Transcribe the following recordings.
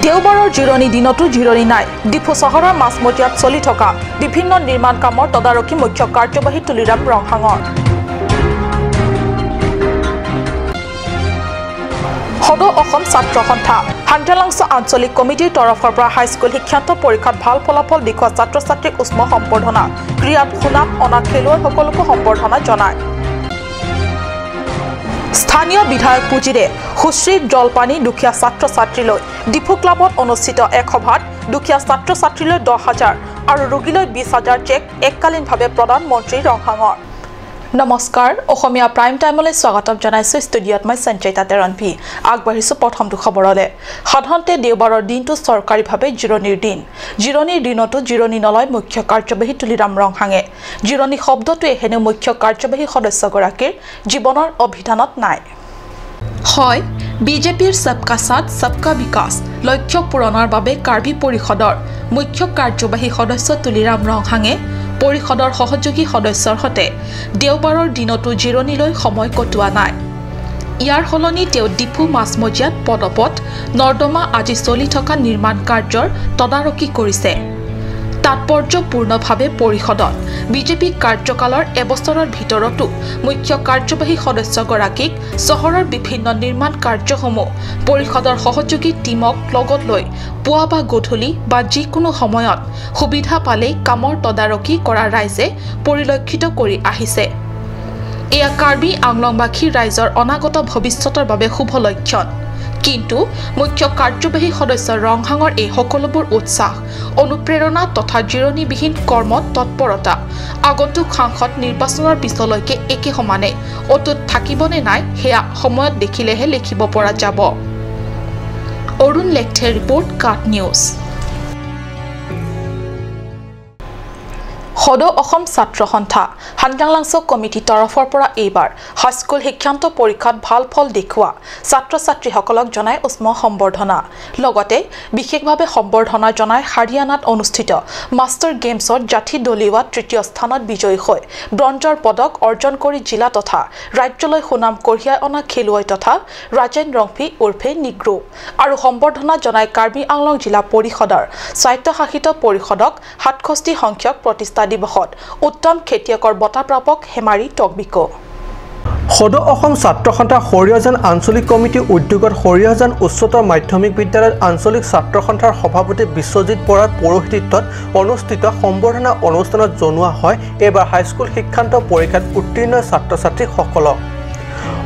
দেওবাৰৰ জিৰণি দিনতো জিৰণি নাই। ডিফু চহৰৰ মাজমজিয়াত চলি থকা বিভিন্ন নিৰ্মাণ কামৰ তদাৰকী মুখ্য কাৰ্যবাহী তুলিৰাম ৰংহাঙৰ। সদৌ অসম ছাত্ৰ সন্থা হান্দ্ৰালাংছ আঞ্চলিক কমিটিৰ তৰফৰ পৰা হাইস্কুল শিক্ষান্ত পৰীক্ষাত ভাল ফলাফল দেখুওৱা ছাত্ৰ ছাত্ৰীক উষ্ম সম্বৰ্ধনা, ক্ৰীড়াত সুনাম অনা খেলুৱৈসকলকো সম্বৰ্ধনা জনায়। স্থানীয় বিধায়ক পুঁজিৰে সুশ্ৰী জলপানী দুখীয়া ছাত্ৰ ছাত্ৰীলৈ ডিফু ক্লাবত অনুষ্ঠিত এক সভাত দুখীয়া ছাত্ৰ ছাত্ৰীলৈ 10,000 আৰু ৰোগীলৈ 20,000 চেক এককালীনভাৱে প্ৰদান মন্ত্ৰী ৰংহাঙৰ। নমস্কাৰ, অসমীয়া প্ৰাইম টাইমলৈ স্বাগতম জনাইছোঁ। ষ্টুডিঅ'ত মই সঞ্চয়িতা তেৰণভি। আগবাঢ়িছোঁ প্ৰথমটো খবৰলৈ। সাধাৰণতে দেওবাৰৰ দিনটো চৰকাৰীভাৱে জিৰণিৰ দিন। জিৰণিৰ দিনতো জিৰণি নলয় মুখ্য কাৰ্যবাহী তুলিৰাম ৰংহাঙে। জিৰণি শব্দটোৱে হেনো মুখ্য কাৰ্যবাহী সদস্যগৰাকীৰ জীৱনৰ অভিধানত নাই। হয়, বিজেপিৰ সবকা সাথ সবকা বিকাশ লক্ষ্য পূৰণৰ বাবে কাৰ্বি পৰিষদৰ মুখ্য কাৰ্যবাহী সদস্য তুলিৰাম ৰংহাঙে পৰিষদৰ সহযোগী সদস্যৰ সৈতে দেওবাৰৰ দিনতো জিৰণি লৈ সময় কটোৱা নাই। ইয়াৰ সলনি তেওঁ ডিফু মাজমজিয়াত পদপথ, নৰ্দমা আদি চলি থকা নিৰ্মাণ কাৰ্যৰ তদাৰকী কৰিছে। তাৎপৰ্যপূৰ্ণভাৱে পৰিষদত বিজেপি কাৰ্যকালৰ এবছৰৰ ভিতৰতো মুখ্য কাৰ্যবাহী সদস্যগৰাকীক চহৰৰ বিভিন্ন নিৰ্মাণ কাৰ্যসমূহ পৰিষদৰ সহযোগী টীমক লগত লৈ পুৱা বা গধূলি বা যিকোনো সময়ত সুবিধা পালেই কামৰ তদাৰকী কৰা ৰাইজে পৰিলক্ষিত কৰি আহিছে। এয়া কাৰ্বি আংলংবাসী ৰাইজৰ অনাগত ভৱিষ্যতৰ বাবে শুভ লক্ষণ। কিন্তু মুখ্য কাৰ্যবাহী সদস্য ৰংহাঙৰ এই সকলোবোৰ উৎসাহ, অনুপ্ৰেৰণা তথা জিৰণিবিহীন কৰ্মত তৎপৰতা আগন্তুক সাংসদ নিৰ্বাচনৰ পিছলৈকে একে সমানে অটুট থাকিবনে নাই সেয়া সময়ত দেখিলেহে লিখিব পৰা যাব। Arun লেখথেৰ report, cut news. সদৌ অসম ছাত্ৰ সন্থা হান্দ্ৰাংলাংছ কমিটিৰ তৰফৰ পৰা এইবাৰ হাইস্কুল শিক্ষান্ত পৰীক্ষাত ভাল ফল দেখুওৱা ছাত্ৰ ছাত্ৰীসকলক জনাই উষ্ম সম্বৰ্ধনা। লগতে বিশেষভাৱে সম্বৰ্ধনা জনাই হাৰিয়ানাত অনুষ্ঠিত মাষ্টাৰ গেমছত জাঠি দলিওৱাত তৃতীয় স্থানত বিজয়ী হৈ ব্ৰঞ্জৰ পদক অৰ্জন কৰি জিলা তথা ৰাজ্যলৈ সুনাম কঢ়িয়াই অনা খেলুৱৈ তথা ৰাজেন ৰংফি উৰ্ফে নিগ্ৰো আৰু সম্বৰ্ধনা জনাই কাৰ্বি আংলং জিলা পৰিষদৰ স্বায়ত্তশাসিত পৰিষদক 67 সংখ্যক প্ৰতিষ্ঠা দিৱসত উত্তম খেতিয়কৰ বঁটা প্ৰাপক হেমাৰী টকবিকো। সদৌ অসম ছাত্ৰ সন্থা সৰিয়হজান আঞ্চলিক কমিটিৰ উদ্যোগত সৰিয়হজান উচ্চতৰ মাধ্যমিক বিদ্যালয়ত আঞ্চলিক ছাত্ৰ সন্থাৰ সভাপতি বিশ্বজিৎ বৰাৰ পৌৰোহিত্যত অনুষ্ঠিত সম্বৰ্ধনা অনুষ্ঠানত জনোৱা হয় এইবাৰ হাইস্কুল শিক্ষান্ত পৰীক্ষাত উত্তীৰ্ণ ছাত্ৰ ছাত্ৰীসকলক।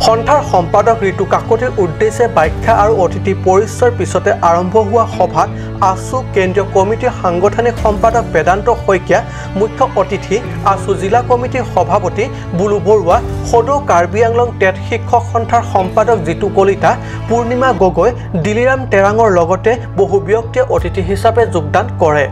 সন্থাৰ সম্পাদক ঋতু কাকতিৰ উদ্দেশ্যে ব্যাখ্যা আৰু অতিথি পৰিচয়ৰ পিছতে আৰম্ভ হোৱা সভাত আছু কেন্দ্ৰীয় কমিটিৰ সাংগঠনিক সম্পাদক বেদান্ত শইকীয়া মুখ্য অতিথি, আছু জিলা কমিটিৰ সভাপতি বুলু বৰুৱা, সদৌ কাৰ্বি আংলং টেট শিক্ষক সন্থাৰ সম্পাদক জিতু কলিতা, পূৰ্ণিমা গগৈ, দিলিৰাম টেৰাঙৰ লগতে বহু ব্যক্তিয়ে অতিথি হিচাপে যোগদান কৰে।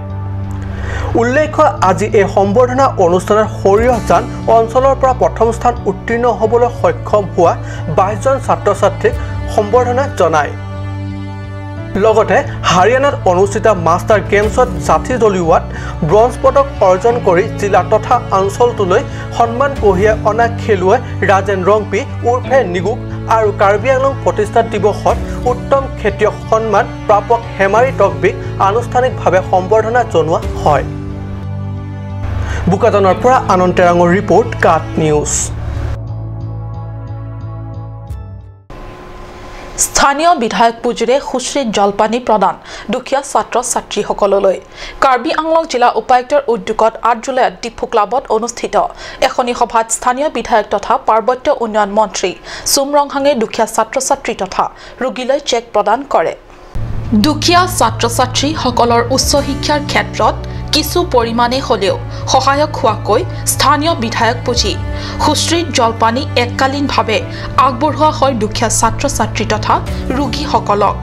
উল্লেখ্য, আজি এই সম্বৰ্ধনা অনুষ্ঠানত সৰিয়হজান অঞ্চলৰ পৰা প্ৰথম স্থান উত্তীৰ্ণ হ'বলৈ সক্ষম হোৱা 22জন ছাত্ৰ ছাত্ৰীক সম্বৰ্ধনা জনায়। লগতে হাৰিয়ানাত অনুষ্ঠিত মাষ্টাৰ গেমছত জাঠি দলিওৱাত ব্ৰঞ্জ পদক অৰ্জন কৰি জিলা তথা অঞ্চলটোলৈ সন্মান কঢ়িয়াই অনা খেলুৱৈ ৰাজেন ৰংপি উৰ্ফে নিগুক আৰু কাৰ্বি আংলং প্ৰতিষ্ঠা দিৱসত উত্তম খেতিয়ক সন্মান প্ৰাপক হেমাৰী টকবিক আনুষ্ঠানিকভাৱে সম্বৰ্ধনা জনোৱা হয়। বোকাজানৰ পৰা আনন্দ টেৰাঙৰ ৰিপৰ্ট, কাট নিউজ। স্থানীয় বিধায়ক পুঁজিৰে সুশ্ৰী জলপানী প্ৰদান দুখীয়া ছাত্ৰ ছাত্ৰীসকললৈ। কাৰ্বি আংলং জিলা উপায়ুক্তৰ উদ্যোগত 8 জুলাইত ডিফু ক্লাবত অনুষ্ঠিত এখনি সভাত স্থানীয় বিধায়ক তথা পাৰ্বত্য উন্নয়ন মন্ত্ৰী চুম ৰংহাঙে দুখীয়া ছাত্ৰ ছাত্ৰী তথা ৰোগীলৈ চেক প্ৰদান কৰে। দুখীয়া ছাত্ৰ ছাত্ৰীসকলৰ উচ্চ শিক্ষাৰ ক্ষেত্ৰত কিছু পৰিমাণে হ'লেও সহায়ক হোৱাকৈ স্থানীয় বিধায়ক পুঁজি সুশ্ৰী জলপানী এককালীনভাৱে আগবঢ়োৱা হয় দুখীয়া ছাত্ৰ ছাত্ৰী তথা ৰোগীসকলক।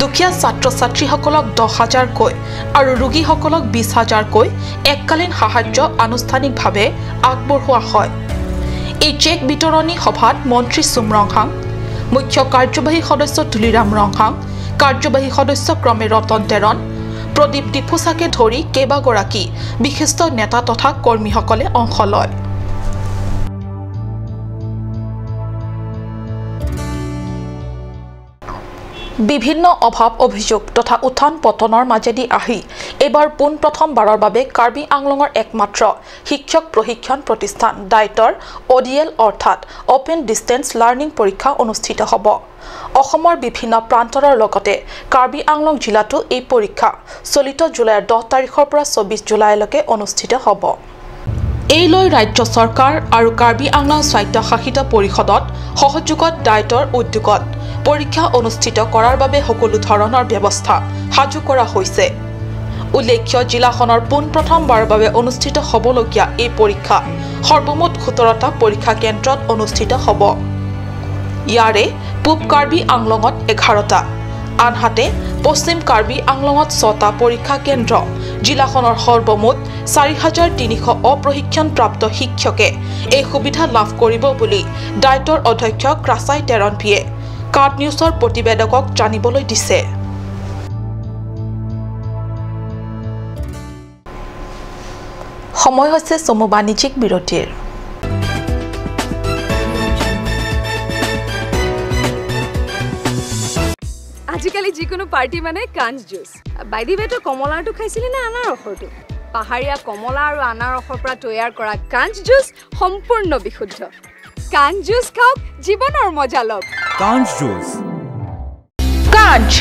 দুখীয়া ছাত্ৰ ছাত্ৰীসকলক 10,000কৈ আৰু ৰোগীসকলক 20,000কৈ এককালীন সাহায্য আনুষ্ঠানিকভাৱে আগবঢ়োৱা হয়। এই চেক বিতৰণী সভাত মন্ত্ৰী চুম ৰংহাং, মুখ্য কাৰ্যবাহী সদস্য তুলিৰাম ৰংহাং, কাৰ্যবাহী সদস্য ক্ৰমে ৰতন টেৰণ, প্ৰদীপ ডিফুচাকে ধৰি কেইবাগৰাকী বিশিষ্ট নেতা তথা কৰ্মীসকলে অংশ লয়। বিভিন্ন অভাৱ অভিযোগ তথা উত্থান পতনৰ মাজেদি আহি এইবাৰ পোনপ্ৰথমবাৰৰ বাবে কাৰ্বি আংলঙৰ একমাত্ৰ শিক্ষক প্ৰশিক্ষণ প্ৰতিষ্ঠান ডাইটৰ অডিএল অৰ্থাৎ অপেন ডিষ্টেঞ্চ লাৰ্ণিং পৰীক্ষা অনুষ্ঠিত হ'ব। অসমৰ বিভিন্ন প্ৰান্তৰৰ লগতে কাৰ্বি আংলং জিলাতো এই পৰীক্ষা চলিত জুলাইৰ 10 তাৰিখৰ পৰা 24 জুলাইলৈকে অনুষ্ঠিত হ'ব। এই লৈ ৰাজ্য চৰকাৰ আৰু কাৰ্বি আংলং স্বায়ত্তশাসিত পৰিষদত সহযোগত ডাইটৰ উদ্যোগত পৰীক্ষা অনুষ্ঠিত কৰাৰ বাবে সকলো ধৰণৰ ব্যৱস্থা সাজু কৰা হৈছে। উল্লেখ্য, জিলাখনৰ পোনপ্ৰথমবাৰৰ বাবে অনুষ্ঠিত হ'বলগীয়া এই পৰীক্ষা সৰ্বমুঠ 17টা পৰীক্ষা কেন্দ্ৰত অনুষ্ঠিত হ'ব। ইয়াৰে পূব কাৰ্বি আংলঙত 11টা, আনহাতে পশ্চিম কাৰ্বি আংলঙত 6টা পৰীক্ষা কেন্দ্ৰ। জিলাখনৰ সৰ্বমুঠ 4300 অপ্ৰশিক্ষণপ্ৰাপ্ত শিক্ষকে এই সুবিধা লাভ কৰিব বুলি ডাইটৰ অধ্যক্ষ ক্ৰাছাই টেৰণপিয়ে কাট নিউজৰ প্ৰতিবেদকক জানিবলৈ দিছে। সময় হৈছে চমু বাণিজ্যিক বিৰতিৰ। আজিকালি যিকোনো পাৰ্টি মানে কাঞ্চ জুচ। বাই the ৱে, তই কমলাৰটো খাইছিলি নে আনাৰসৰটো? পাহাৰীয়া কমলা আৰু আনাৰসৰ পৰা তৈয়াৰ কৰা কাঞ্চ জুচ সম্পূৰ্ণ বিশুদ্ধ। কাঞ্চ জুচ খাওক, জীৱনৰ মজা লওক। কাঞ্চ juice. Kanch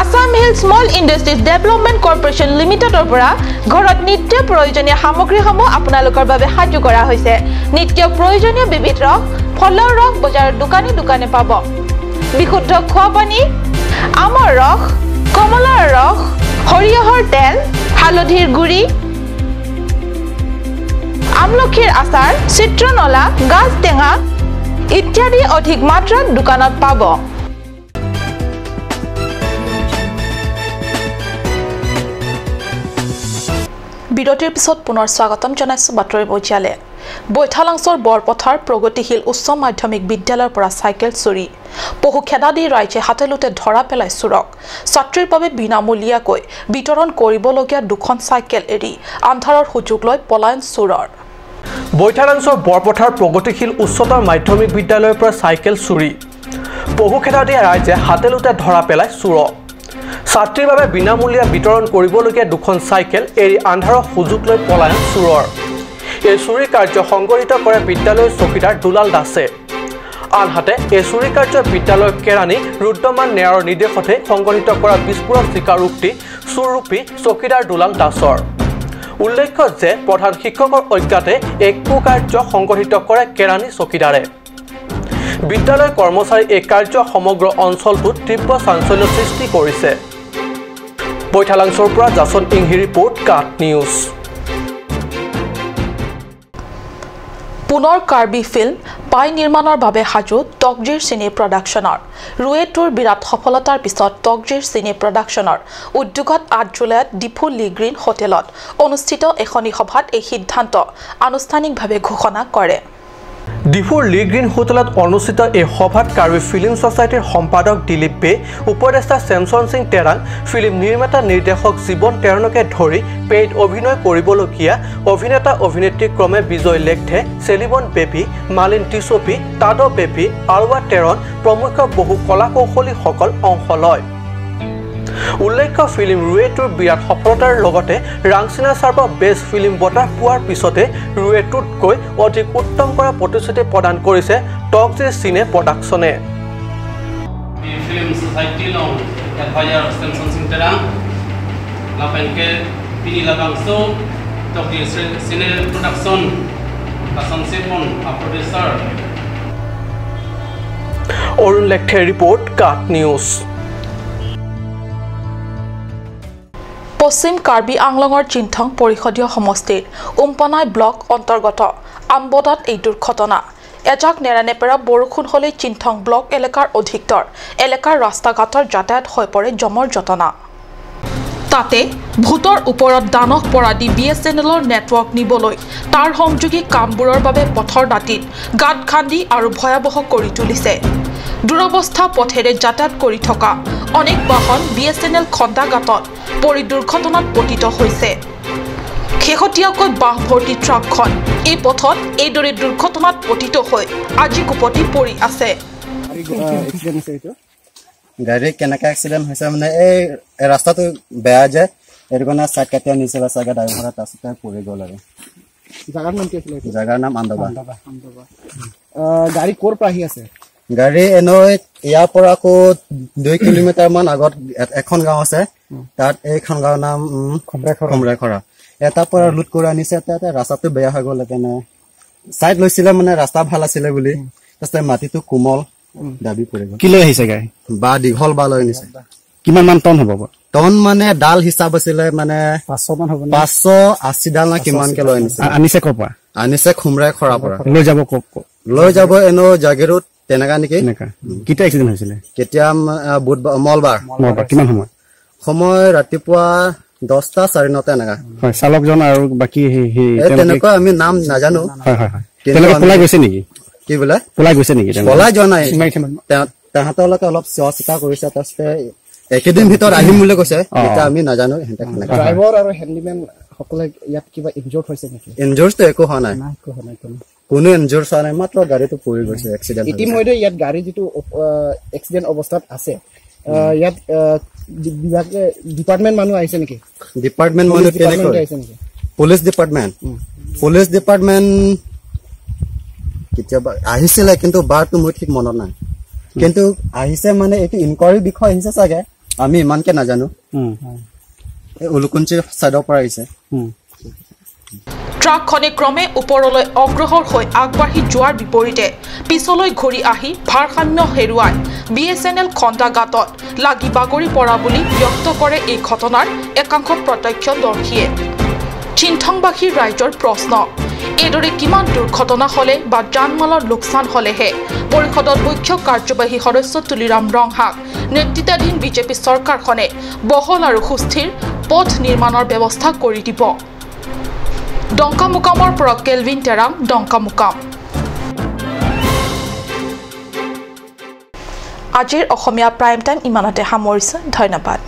Assam hill small industries development corporation লিমিটেডৰ পৰা ঘৰত নিত্য প্ৰয়োজনীয় সামগ্ৰীসমূহ আপোনালোকৰ বাবে সাজু কৰা হৈছে। নিত্য প্ৰয়োজনীয় বিবিধ ৰস, ফলৰ ৰস বজাৰৰ দোকানে দোকানে পাব। বিশুদ্ধ খোৱা পানী, আমৰ ৰস, কমলাৰ ৰস, সৰিয়হৰ তেল, হালধিৰ গুড়ি, আমলখিৰ আচাৰ, চিত্ৰনলা, গাজ টেঙা ইত্যাদি অধিক মাত্ৰাত দোকানত পাব। বিৰতিৰ পিছত পুনৰ স্বাগতম জনাইছো বাতৰি মজিয়ালে। বৈঠালাংছৰ বৰপথাৰ প্ৰগতিশীল উচ্চ মাধ্যমিক বিদ্যালয়ৰ পৰা চাইকেল চুৰি। পহু খেদা দি ৰাইজে হাতে লোতে ধৰা পেলাই চোৰক। ছাত্ৰীৰ বাবে বিনামূলীয়াকৈ বিতৰণ কৰিবলগীয়া দুখন চাইকেল এৰি আন্ধাৰৰ সুযোগ লৈ পলায়ন চোৰৰ। বৈঠালাংছৰ বৰপথাৰ প্ৰগতিশীল উচ্চতৰ মাধ্যমিক বিদ্যালয়ৰ পৰা চাইকেল চুৰি। পহু খেদা দি ৰাইজে হাতে লোতে ধৰা পেলাই চোৰক। ছাত্ৰীৰ বাবে বিনামূলীয়া বিতৰণ কৰিবলগীয়া দুখন চাইকেল এৰি আন্ধাৰৰ সুযোগ লৈ পলায়ন চোৰৰ। এই চুৰি কাৰ্য সংগঠিত কৰে বিদ্যালয়ৰ চকীদাৰ দুলাল দাসে। আনহাতে এই চুৰি কাৰ্য বিদ্যালয়ৰ কেৰাণী ৰুদ্ৰমান নেয়াৰৰ নিৰ্দেশতে সংগঠিত কৰা বিস্ফোৰক স্বীকাৰোক্তি চোৰৰূপী চকীদাৰ দুলাল দাসৰ। উল্লেখ্য যে প্ৰধান শিক্ষকৰ অজ্ঞাতে এই কুকাৰ্য সংগঠিত কৰে কেৰাণী চকীদাৰে। বিদ্যালয়ৰ কৰ্মচাৰী এই কাৰ্য সমগ্ৰ অঞ্চলটোত তীব্ৰ চাঞ্চল্য সৃষ্টি কৰিছে। বৈঠালাংছৰ পৰা জাচন ইংহি ৰিপৰ্ট, কাট নিউজ। পুনৰ কাৰ্বি ফিল্ম পাই নিৰ্মাণৰ বাবে সাজু টকজিৰ চিনে প্ৰডাকশ্যনৰ। ৰুৱেটোৰ বিৰাট সফলতাৰ পিছত টকজিৰ চিনে প্ৰডাকশ্যনৰ উদ্যোগত 8 জুলাইত ডিফু লি গ্ৰীণ হোটেলত অনুষ্ঠিত এখনি সভাত এই সিদ্ধান্ত আনুষ্ঠানিকভাৱে ঘোষণা কৰে। ডিফুৰ লি গ্ৰীণ হোটেলত অনুষ্ঠিত এই সভাত কাৰ্বি ফিল্ম ছ'চাইটিৰ সম্পাদক দিলীপ বে, উপদেষ্টা চেমছন সিং টেৰাং, ফিল্ম নিৰ্মাতা নিৰ্দেশক জীৱন টেৰণকে ধৰি পেইড অভিনয় কৰিবলগীয়া অভিনেতা অভিনেত্ৰী ক্ৰমে বিজয় লেখথে, চেলিবন বেবী, মালিন টিচপি, টাড বেবী, আলৱা টেৰণ প্ৰমুখ বহু কলা কৌশলীসকল অংশ লয়। উল্লেখ্য, ফিল্ম ৰুৱেটোৰ বিৰাট সফলতাৰ লগতে ৰাংচিনা চাৰ্পা বেষ্ট ফিল্ম বঁটা পোৱাৰ পিছতে ৰুৱেটোতকৈ অধিক উত্তম কৰাৰ প্ৰতিশ্ৰুতি প্ৰদান কৰিছে টকজিৰ চিনে প্ৰডাকশ্যনে। Film society long adviser Samson Singh Terang লাপেনকে পিনি লাবাংছো টকজিৰ চিনে প্ৰডাকশ্যন আসাম সেপন প্ৰডিউচাৰ অৰুণ লেখথে ৰিপৰ্ট, কাট নিউজ। পশ্চিম কাৰ্বি আংলঙৰ চিন্থং পৰিষদীয় সমষ্টিৰ উম্পনাই ব্লক অন্তৰ্গত আম্বদাত এই দুৰ্ঘটনা। এজাক নেৰানেপেৰা বৰষুণ হ'লেই চিন্থং ব্লক এলেকাৰ অধিকতৰ এলেকাৰ ৰাস্তা ঘাটৰ যাতায়াত হৈ পৰে জমৰ জটনা। তাতে ভূতৰ ওপৰত দানহ পৰা দি BSNLৰ নেটৱৰ্ক নিবলৈ তাৰ সংযোগী কামবোৰৰ বাবে পথৰ দাঁতিত গাঁত খান্দি আৰু ভয়াৱহ কৰি তুলিছে। দুৰৱস্থা পথেৰে যাতায়াত কৰি থকা অনেক বাহন BSNL খন্দা গাঁতত পৰি দুৰ্ঘটনাত পতিত হৈছে। শেহতীয়াকৈ বাঁহ ভৰ্তি ট্ৰাকখন এই পথত এইদৰে দুৰ্ঘটনাত পতিত হৈ আজি কুপতি পৰি আছে। এক্সিডেণ্ট হৈছে এইটো। গাড়ী কেনেকৈ এক্সিডেণ্ট হৈছে মানে এই ৰাস্তাটো বেয়া যে এইটো কাৰণে চাইড কাটি আনিছিলে চাগে ড্ৰাইভাৰে, তাৰপিছতে পৰি গ'ল। আৰু জাগাৰ নাম কি আছিলে? জাগাৰ নাম আন্দবা। গাড়ী ক'ৰ পৰা আহি আছে? গাড়ী এনেই ইয়াৰ পৰা আকৌ 2 কিলোমিটাৰ মান আগত এখন গাঁও আছে, তাত এইখন গাঁৱৰ নাম খমৰেখৰা। এটাৰ পৰা লোড কৰি আনিছে, তাতে ৰাস্তাটো বেয়া হৈ গ'ল, সেইকাৰণে চাইড লৈছিলে, মানে ৰাস্তা ভাল আছিলে বুলি। তাৰপিছতে মাটিটো কোমল, দাবি পৰি গ'ল। কি লৈ আহিছে গাড়ী? বা দীঘল বা লৈ আনিছে। কিমান মান টন হ'ব? টন মানে ডাল হিচাপ আছিলে, মানে 500 মান হ'ব, 580 ডাল না কিমানকে লৈ আনিছে। আনিছে ক'ৰ পৰা? আনিছে খুমৰাই খৰাৰ পৰা। লৈ যাব লৈ যাব এনেও জাগিৰোড তেনেকা নেকি। কেতিয়া এক্সিডেণ্ট হৈছিলে? কেতিয়া? বুধবাৰ, মঙলবাৰ। কিমান সময়? সময় ৰাতিপুৱা 10টা 9:30 এনেকা। হয়, চালকজন আৰু বাকী তেনেকুৱা আমি নাম নাজানো। পলাই গৈছে নেকি? কি বোলে পলাই গৈছে নেকি? পলাই যোৱা নাই, তাহাঁতৰলৈকে অলপ চোৱা চিতা কৰিছে। তাৰপিছতে একেদিন ভিতৰত আহিম বুলি কৈছে, এতিয়া আমি নাজানো। ড্ৰাইভাৰ আৰু হেণ্ডিমেন সকলে ইয়াত কিবা ইনজৰ্ড হৈছে নেকি? ইনজৰ্ডটো একো হোৱা নাই, কোনো ইনজৰ্ড হোৱা নাই, মাত্ৰ গাড়ীটো পৰি গৈছে এক্সিডেণ্ট। ইতিমধ্যে ইয়াত গাড়ী যিটো এক্সিডেণ্ট অৱস্থাত আছে, ইয়াত বিভাগে ডিপাৰ্টমেণ্ট মানুহ আহিছে নেকি? ডিপাৰ্টমেণ্ট মানুহ কেনেকৈ? পুলিচ ডিপাৰ্টমেণ্ট, পুলিচ ডিপাৰ্টমেণ্ট কেতিয়াবা আহিছিলে, কিন্তু বাৰটো মোৰ ঠিক মনত নাই। কিন্তু আহিছে মানে এইটো ইনকুৱাৰীৰ বিষয় আহিছে চাগে, আমি ইমানকে নাজানো। এই উলুকুঞ্চিৰ চাইডৰ পৰা আহিছে। ট্ৰাকখনে ক্ৰমে ওপৰলৈ অগ্ৰসৰ হৈ আগবাঢ়ি যোৱাৰ বিপৰীতে পিছলৈ ঘূৰি আহি ভাৰসাম্য হেৰুৱাই BSNL খন্দা গাঁতত লাগি বাগৰি পৰা বুলি ব্যক্ত কৰে এই ঘটনাৰ একাংশ প্ৰত্যক্ষদৰ্শীয়ে। চিন্থংবাসী ৰাইজৰ প্ৰশ্ন, এইদৰে কিমান দুৰ্ঘটনা হ'লে বা জানমালৰ লোকচান হ'লেহে পৰিষদৰ মুখ্য কাৰ্যবাহী সদস্য তুলিৰাম ৰংহাং নেতৃত্বাধীন বিজেপি চৰকাৰখনে বহল আৰু সুস্থিৰ পথ নিৰ্মাণৰ ব্যৱস্থা কৰি দিব। ডংকামুকামৰ পৰা কেলভিন টেৰাং, ডংকামুকাম। আজিৰ অসমীয়া প্ৰাইম টাইম ইমানতে সামৰিছোঁ। ধন্যবাদ।